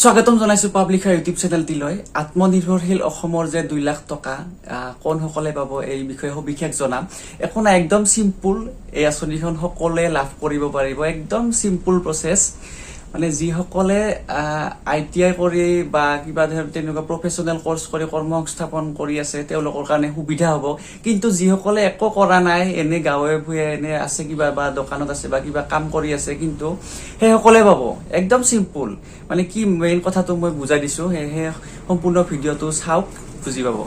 স্বাগতম জনাইছো পাব্লিকাৰ ইউটিউব চেনেলটিলৈ। আত্মনিৰ্ভৰশীল অসমৰ যে 2 লাখ টকা কোনসকলে পাব, এই বিষয়ে সবিশেষ জনাম। একো নাই, একদম চিম্পুল। এই আঁচনিখন সকলোৱে লাভ কৰিব পাৰিব। একদম চিম্পুল প্ৰচেছ। মানে যিসকলে আইটিআই কৰি বা কিবা ধৰ তেনেকুৱা প্ৰফেচনেল কৰ্চ কৰি কৰ্মসংস্থাপন কৰি আছে, তেওঁলোকৰ কাৰণে সুবিধা হ'ব। কিন্তু যিসকলে একো কৰা নাই, এনে গাঁৱে ভূঞে এনে আছে, কিবা বা দোকানত আছে বা কিবা কাম কৰি আছে, কিন্তু সেইসকলে পাব। একদম চিম্পুল। মানে কি মেইন কথাটো মই বুজাই দিছো, সেয়েহে সম্পূৰ্ণ ভিডিঅ'টো চাওক, বুজি পাব।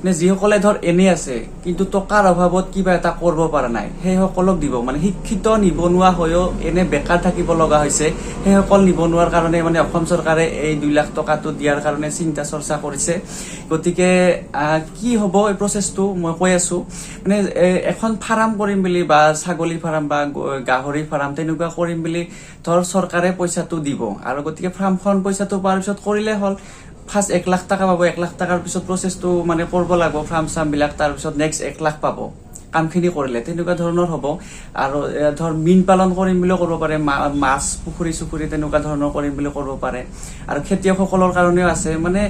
মানে যিসকলে ধৰ এনেই আছে, কিন্তু টকাৰ অভাৱত কিবা এটা কৰিব পৰা নাই, সেইসকলক দিব। মানে শিক্ষিত নিবনুৱা হৈও এনে বেকাৰ থাকিব লগা হৈছে, সেইসকল নিবনুৱাৰ কাৰণে মানে অসম চৰকাৰে এই 2 লাখ টকাটো দিয়াৰ কাৰণে চিন্তা চৰ্চা কৰিছে। গতিকে কি হ'ব এই প্ৰচেছটো মই কৈ আছো। মানে এখন ফাৰ্ম কৰিম বুলি বা ছাগলী ফাৰ্ম বা গাহৰি ফাৰ্ম তেনেকুৱা কৰিম বুলি ধৰ চৰকাৰে পইচাটো দিব আৰু গতিকে ফাৰ্মখন পইচাটো পোৱাৰ পিছত কৰিলে হ'ল। ফাৰ্ষ্ট 1 লাখ টকা পাব। 1 লাখ টকাৰ পিছত প্ৰচেছটো মানে কৰিব লাগিব ফাৰ্ম চাৰ্ম বিলাক, তাৰপিছত নেক্সট 1 লাখ পাব কামখিনি কৰিলে। তেনেকুৱা ধৰণৰ হ'ব। আৰু ধৰ মীন পালন কৰিম বুলিও কৰিব পাৰে, মাছ পুখুৰী চুখুৰী তেনেকুৱা ধৰণৰ কৰিম বুলি কৰিব পাৰে। আৰু খেতিয়কসকলৰ কাৰণেও আছে। মানে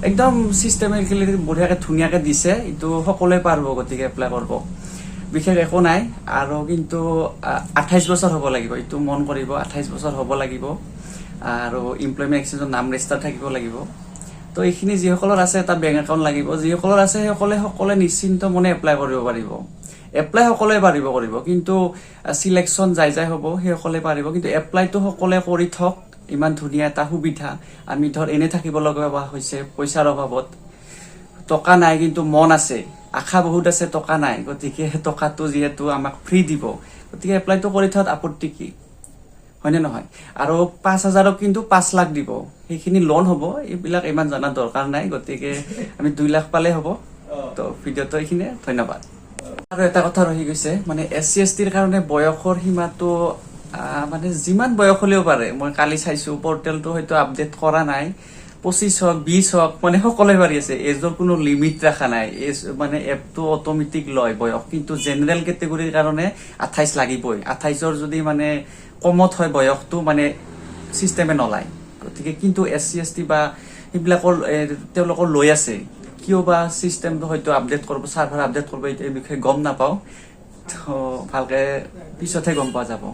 একদম চিষ্টেমেটিকেলি বঢ়িয়াকে ধুনীয়াকে দিছে। এইটো সকলোৱে পাৰিব, গতিকে এপ্লাই কৰিব। বিশেষ একো নাই। আৰু কিন্তু 28 বছৰ হ'ব লাগিব, এইটো মন কৰিব। 28 বছৰ হ'ব লাগিব আৰু এমপ্লয়মেণ্ট এক্সচেঞ্জৰ নাম ৰেজিষ্টাৰ থাকিব লাগিব। তো এইখিনি যিসকলৰ আছে, এটা বেংক একাউণ্ট লাগিব। যিসকলৰ আছে, সেইসকলে সকলোৱে নিশ্চিন্ত মনে এপ্লাই কৰিব পাৰিব। এপ্লাই সকলোৱে পাৰিব কৰিব, কিন্তু চিলেকশ্যন যাই যাই হ'ব, সেইসকলে পাৰিব। কিন্তু এপ্লাইটো সকলোৱে কৰি থওক। ইমান ধুনীয়া এটা সুবিধা। আমি ধৰ এনে থাকিব লগা হৈছে পইচাৰ অভাৱত। টকা নাই, কিন্তু মন আছে, আশা বহুত আছে, টকা নাই। গতিকে টকাটো যিহেতু আমাক ফ্ৰী দিব, গতিকে এপ্লাইটো কৰি থোৱাত আপত্তি কি, হয়নে নহয়? আৰু 5 হাজাৰক কিন্তু 5 লাখ দিব, সেইখিনি লোন হ'ব। এইবিলাক ইমান জনাৰ দৰকাৰ নাই। গতিকে আমি 2 লাখ পালে হ'ব। তো ভিডিঅ'টো এইখিনিয়ে, ধন্যবাদ। আৰু এটা কথা ৰহি গৈছে, মানে এছ চি, এছ টিৰ কাৰণে বয়সৰ সীমাটো মানে যিমান বয়স হ'লেও পাৰে। মই কালি চাইছো, পৰ্টেলটো হয়তো আপডেট কৰা নাই। 25 হওক, 20 হওক, মানে সকলোৱে পাৰি আছে। এজৰ কোনো লিমিট ৰখা নাই। এজ মানে এপটো অট'মেটিক লয় বয়স। কিন্তু জেনেৰেল কেটেগৰীৰ কাৰণে 28 লাগিবই। 28ৰ যদি মানে কমত হয় বয়সটো, মানে চিষ্টেমে নলায়। গতিকে কিন্তু এছ চি, এছ টি বা সেইবিলাকৰ তেওঁলোকৰ লৈ আছে। কিয় বা চিষ্টেমটো হয়তো আপডেট কৰিব, চাৰ্ভাৰ আপডেট কৰিব, এই বিষয়ে গম নাপাওঁ। তো ভালকে পিছতহে গম পোৱা যাব।